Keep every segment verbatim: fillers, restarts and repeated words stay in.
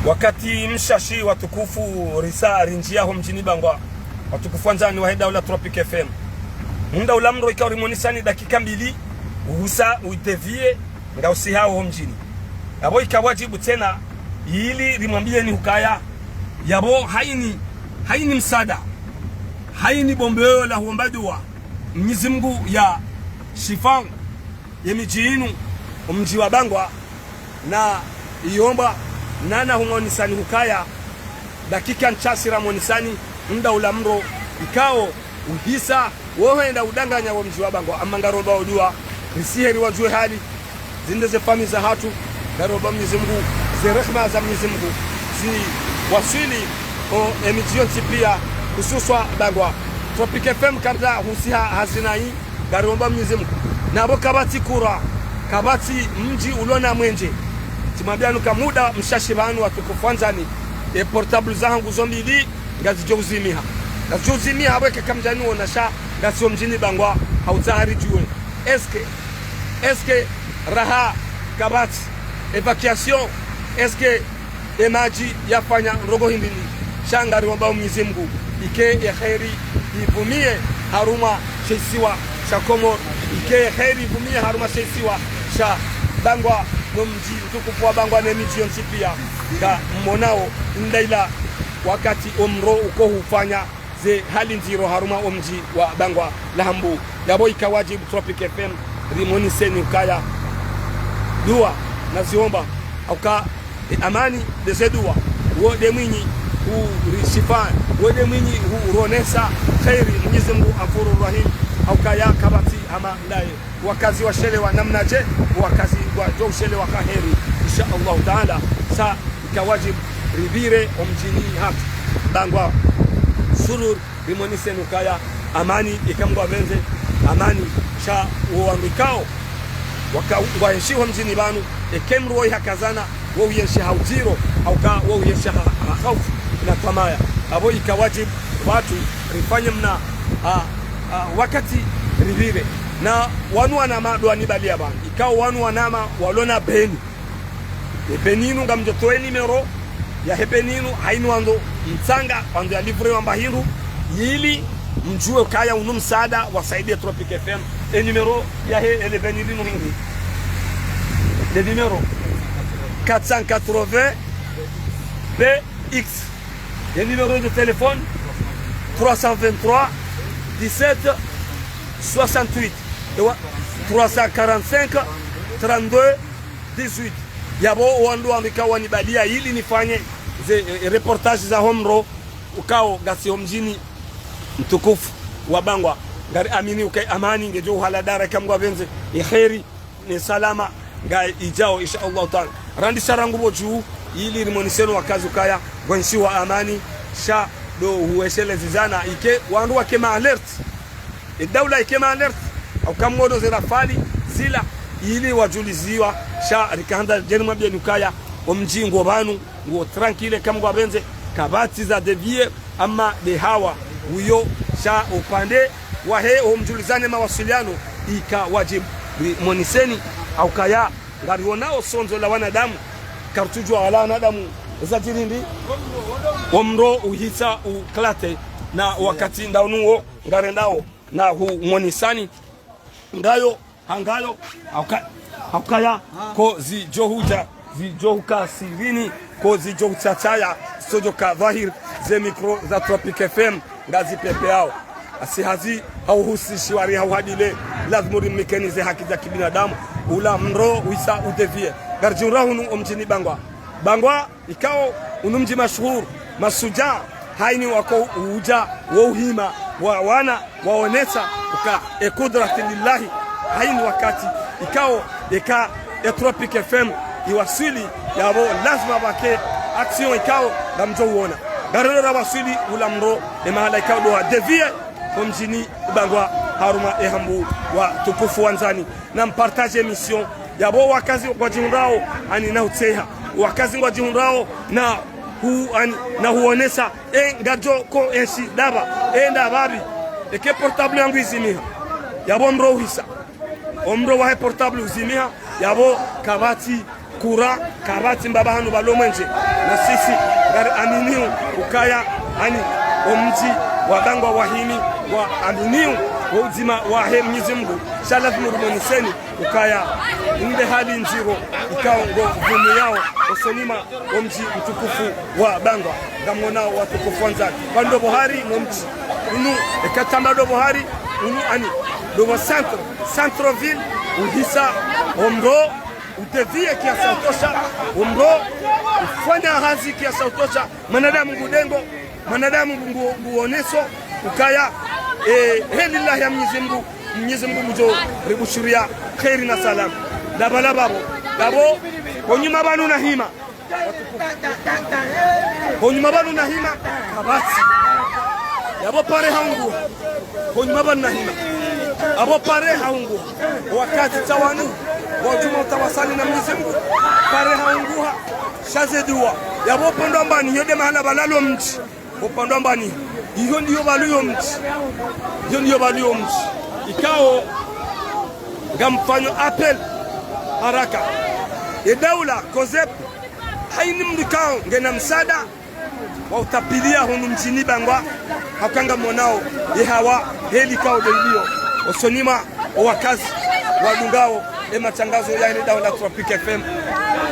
Wakati mshashi watukufu risa rinjiya ho mdjini Bangwa, watukufu wandzani wahe daula Tropic F M. Munda ula mro ikao rimonisani dakika mbili, uhusa udeviye, nga usihao ho mdjini. Yapvo ika wadjibu tsena, ili rimwambiyeni hukaya, yapvo hayini, hayini msaada, hayini bombeyo la huomba dua, Mnyezi Mungu ya shifa ye midji inu, omdji wa Bangwa, na iomba, nana humonisani hukaya, dakika ntsashi ramonisani, munda ula mro, ikao, uhisa, wohenda udanganya wo mdji wa Bangwa, amma ngaromba o dua, risihe riwadjuwe hali, zinde ze famiyi zahatru, ngaromba Mnyezi Mungu, ze rehema za Mnyezi Mungu, ziwaswili, o, emidji yontsi piya, hususwa Bangwa. Tropic F M karda husiha hazina yi, ngaromba Mnyezi Mungu. Napvo kapvatsi kura, kapvatsi mdji ulona mwenje. Tsimwambiyanu ka muda mshashi pvanu watukufu wandzani, e portable zahangu zo mbili, ngazidjo uzimiha. Ngazidjo uzimiha, apvo eka kamdjaniona sha, ngasi ho mdjini Bangwa, hautsaha ridjuwe. Est-ce que, est-ce que raha kapvatsi évacuation, est-ce que emadji yafanya ndrongoo hindri ni, sha ngariomba o Mnyezi Mungu, ike ye kheri ivumiye harumwa she isiwa sha Komori, ike ye kheri ivumiye harumwa she isiwa sha Bangwa, no mdji mtukufu wa Bangwa ne midji yontsi piya, nga monao, ndaila wakati omro uko hufanya ze hali ndziro harumwa omdji wa Bangwa la Hambu. Yapvo ika wadjibu Tropic F M, rimoniseni ukaya, dua, naziomba, hauka, e amani, nde ze dua, wo nde mwinyi, hurishifa, wo nde mwinyi, huronesa, kheri, Mnyezi Mungu, Ghafurur Rahim, haukaya kapvatsi hama ndaye. Wakazi washelewa namnadje, wakazi ngwadjo ushelewa ha kheri, insha Allahu Taala, sa ika wadjibu, ripvire, omdjini hatru, Bangwa, surur, rimoniseni ukaya, amani, ika Mngu apvendze, amani, sha wo wandru ikao, waka, ngwaenshio mdjini pvanu, eke mdru woyi hakazana, wo uenshi ha udziro, hauka wo uenshi ha, ha khaufu, na twamaya. Apvo ika wadjibu, pvatsu, rifanye mna, a, a, wakati ripvire. Na wanu wanama ndo wanibaliya pvanu, ikao wanu wanama walona beni. E beni inu ngamdjo towa e numéro yahe beni inu, hayini wandzo mtsanga, wandzo ya livrer wamba hindru, ili mdjuwe ukaya unu msaada wasaidiye Tropic F M. E numéro yahe ele beni linu hindri? Le numéro quatre cent quatre-vingts B X. E numéro de téléphone trois cent vingt-trois dix-sept soixante-huit. Ewa, trois cent quarante-cinq trente-deux dix-huit. Yapvo wandru wandru ikao wanibaliya ili nifanye ze, e, reportage za ho mro ukao ngasi ho mdjini mtukufu wa Bangwa. Ngariamini uka e amani ngedjo uhala dara eka Mngu apvendze, e kheri ne salama ngaidjao, insha Allahu Taala. Randisa rangu pvo dju ili rimoniseni wakazi ukaya ngwaenshio ha amani, sha ndo hueshelezizana, ike wandru wake ma alerte. E daula ike ma alerte, hauka mngodo ze rafali zila, ili wadjuliziwa, sha rika handza djeni mwambiyeni ukaya, omdji ngo pvanu, ngo tranquille eka Mngu apvendze, kapvatsi za dévier, amma nde hawa, uyo, sha upande wahe, omdjulizane mawasiliano, ika wadjibu, rimoniseni, haukaya, ngarionao sondzo la wanadamu, karitsudjuwa wala wanadamu zadjiri hindri, omro uhisa uklate, na wakati nda unu wo, ngarendao, na humonisani, ngayo, hangayo, hauka, haukaya, ko zidjo hudja, zidjo huka sirini, ko zidjo hutsataya, zitsodjo ka dhwahiri, ze micro za Tropic F M, ngazipvepveyao. Asi hazi, hauhusishiwa ri hauhadile, lazimu rimnikeni ze haki za kibinadamu, ula mro uhisa udévier. Ngaridjihundrao hunu omdjini Bangwa. Bangwa, ikao unu mdji mashuhuri, mashudjaa, hayini wako udja, wo uhima, wa wana, waonesa, uka, e kudrati lillahi, hayini wakati, ikao, eka, e Tropic F M, iwaswili, yapvo lazima pvwake, action ikao, ngamdjo uona. Ngarelo rawaswili, ula mro, e mahala ikao ndo wa dévier, ho mdjini Bangwa, harumwa e Hambu watukufu wandzani. Na mpartage émission. Yapvo wakazi ngwadjihundrao, ani na utseha. Wakazi ngwadjihundrao, na hu, ani, na huonesa, e, ngadjo ko enshi ndapvi, e, ndapvi. Eke portable yangu izimiha. Yapvo mro uhisa. Omro wahe portable uzimiha. Yapvo kapvatsi Kura, kapvatsi mbaba hanu pvalo mwenje, na sisi ngari aminio ukaya ani omdji wa Bangwa wahimi wa aminio wo udzima wahe Mnyezi Mngu, sha lazimu rumoniseni ukaya inde hali ndziro ikao ngo vumiyao osoni mwa omdji mtukufu wa Bangwa. Ngamwonao watukufu wandzani. Pvanu ndo pvo hari no mdji unu, eka tsamba ndo pvo hari unu ani, ndo pvo centre, centre-ville, uhisa omro, udeviye kiasi ya utosha, omro, ufanya hazi kiasi ya utosha, mwanadamu ngudengo, mwanadamu ngu-, nguoneso, ukaya, eh, he lillahi ya Mnyezi Mngu, Mnyezi Mngu ngudjo ribushuria kheri na salama. Ndapvala pvapvo, pvapvo, honyuma pvanu na hima. Honyuma pvanu na hima, kapvatsi. Yapvo pare haunguha. Honyuma pvanu na hima. Apvo pare haunguha. Wakazi tsawanu, wadjuma utawasali na Mnyezi Mngu. Pare haunguha, sha ze dua. Yapvo upande wa mbani, iyo nde mahala pvalalo mdji. Upande wa mbani, iyo ndiyo pvaliyo mdji. Iyo ndiyo pvaliyo mdji. Ikao, ngamfanyo appel haraka. E daula, COSEP, haini mdru ikao ngena msaada wa utapiliya hunu mdjini Bangwa, hauka ngamwonao ye hawa heli ikao ndo iliyo osoni mwa owakazi wadungao e matangazo ya ine daho la Tropic F M,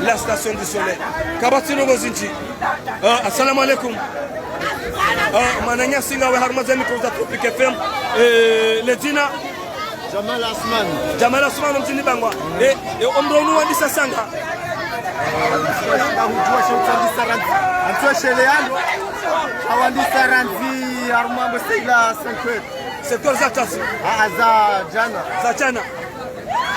la station du soleil. Kapvatsi ndrongoo zindji. Ah, assalamu alaikum. Ah, mwananyasi ngawe harumwa ze micro za Tropic F M. Eh, le dzina Jamal Asman. Jamal Asman, mdjini Bangwa. E, e, omro unu wandisa sanga? Sanga hudjuwa sha utsandisa randzi. Antso shele yando. Hawandisa randzi harumwa mbo sila cinq heures. Cinq heures za tasi. Ah, za djana. Za djana.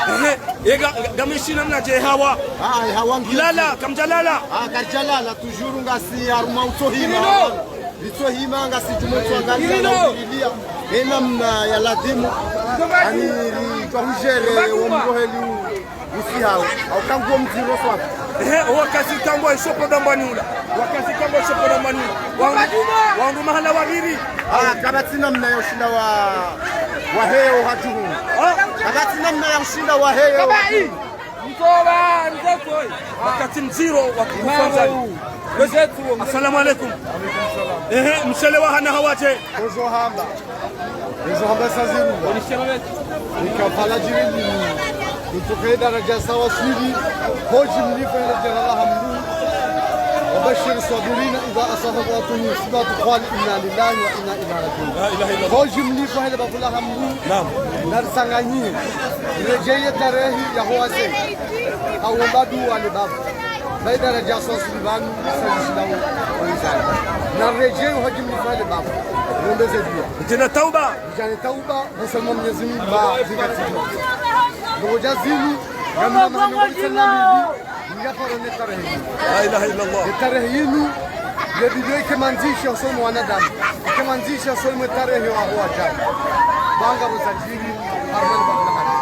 Ehe, ega, ga-, gamwishi namnadje hawa? Ah, hawa ngi- Ilala, kamdjalala. Ah, karidjalala, toujours ngasi harumwa utsohima. Ritsohima ngasi djumwa utsoangaliya na uwiliya. Ena mna ya ladhimu. Ani ritsohujere wo mroheli u-, usihawo. Hauka nguwo mdziro swafi. Ehe, owakazi kangwa ishopo dambani ula. Wakazi kangwa ishopo dambani ula. Wangu, wangu mahala waviri. Ah, kapvatsi namna ya ushinda wa, waheyo hadjuhu. Ah? Kapvatsi namna ya ushinda waheyo hadjuhu. Mtoba, mtoto. Wakati mdziro wa kukufanza. Assalamu alaikum. Ehe, mshele wa hana hawaje? Ozo hamba. Ozo hamba sazini. Ika pvala djiri ni. Nituke daraja sawa swili. Hodji mlifu hele djera la hamdu. وبشر الصابرين إذا أصابتهم مصيبة قالوا إنا لله وإنا إليه راجعون. La ilaha illallah. Hodji mlifu hele bavu la hamdu. Naam. Narisanganyihe. Rirejeye tarehi ya hwase. Hawomba dua le bavu. Bayi daraja sawa swili pvanu, sazishilawo, wizani. Narirejeye hodji mlifu hele bavu. Rombeze dua. Ridjane tauba. Ridjane tauba. Musulman Mnyezi Mungu ba zingatiwa. Ndrongoo dja zinu, ya mna maha mengo mitsanu na mili, ni ya paro ne tarehi yinu. La ilaha illallah. Ne tarehi yinu, ye bidiyo ike mandzisho usoni mwa wanadamu. Ike mandzisho usoni mwe tarehi wa huwa djana. Banga bo zadjiri, harumwa ni bavu la hamdu.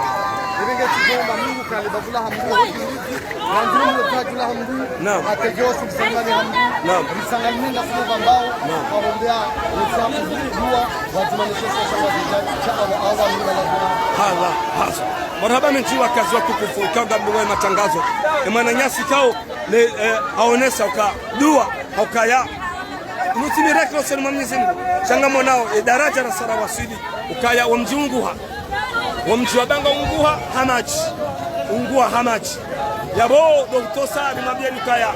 Ebe nge tsi gomba Mungu kale bavu la hamdu, hodji mlifu. Wandru mlo tadju la hamdu. Naam. Atedjo suku samani hamdu. Naam. Risangani nenda sulu bambao. Naam. Warombea, wesa kudua, wazimanishe sasa wazijani. Insha Allah, Allah, Mungu, Allah. Hala, hazo. Marahaba mendji wakazi watukufu, ikao ngamdungao ye matangazo. E mwananyasi ikao, le, eh, haonesa uka dua, haukaya. Inu tsi miracle usoni mwa Mnyezi Mungu. Sha ngamwonao, e daraja rasara waswili. Ukaya, wo mdji unguha. Wo mdji wa Bangwa unguha ha madji. Unguha ha madji. Yapvo, ndo utosa, nimwambiyeni ukaya.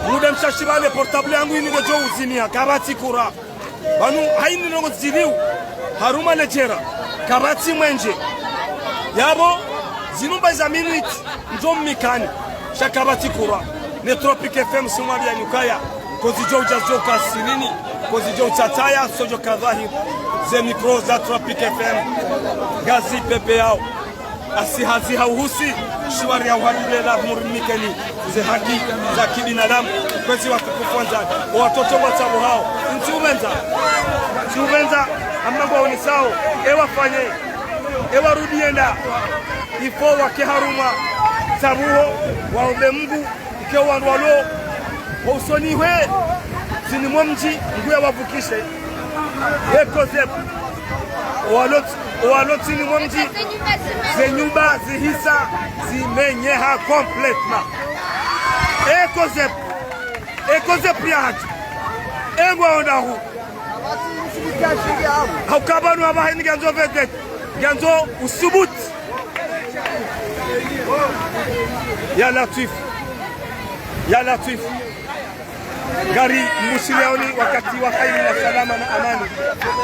Muda mshashi pvale portable yangu ini ngedjo uzimiha, kapvatsi kura. Pvanu, haini ndrongoo ziliyo. Harumwa le djera. Kapvatsi mwenje. Yapvo, zinu mba za minutes, ndjo mmikani. Sha kapvatsi kura. Ne Tropic F M simwambiyani ukaya. Kozidjo udja zidjo ka sirini, kozidjo utsataya, zidjo ka dhwahiri. Ze micro za Tropic F M, ngazipvepveyao. Asi hazi ha uhusi, shiwari ya uhadile la murumikeni, ze haki za kibinadamu, kwezi watukufu wandzani, o watoto wa tsabuhao, ntsi upvendza, ntsi upvendza, amma ngwaonesao, e wafanye, e warudi yenda, ifo wake harumwa, tsabuho, waombe Mungu, ike wandru walo, ho usoni hwe, zini mwa mdji, nguya wavukishe. Eko zepu. Walo, walo tsini mwa mdji, ze nyumba, zihisa, zimenyeha complètement. Eko zep. Eko zep yahatru. Engwa ondahu. Hauka pvanu apvaha ini ngandzo vedette. Ngandzo usubuti. Ya Latwif. Ya Latwif. Ngari mbushiriyoni wakati wa kheri na salama na amani.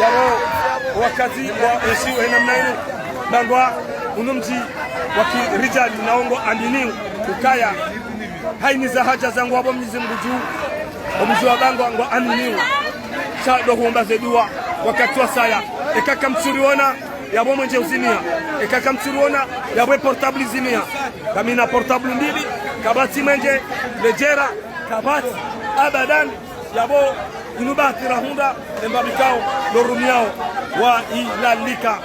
Yapvo wakazi wa entsi we namna inu. Bangwa unu mdji wa kirijali na wo ngwa aminio ukaya hayina za haja zangu apvo Mwenyezi Mungu dju. Omdji wa Bangwa ngwa aminio. Sha ndo huomba ze dua wakati wasaya. Eka kamtsuriona, yapvo mwenje uzimia. Eka kamtsuriona, yapvo portable izimia. Kamina portable mbili, kapvatsi mwenje, ledjera, kapvatsi, abadan, yapvo inu bahati rahundra, emba bikao, lorumiao, wa ilalika.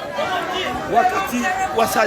Wakati wasaya.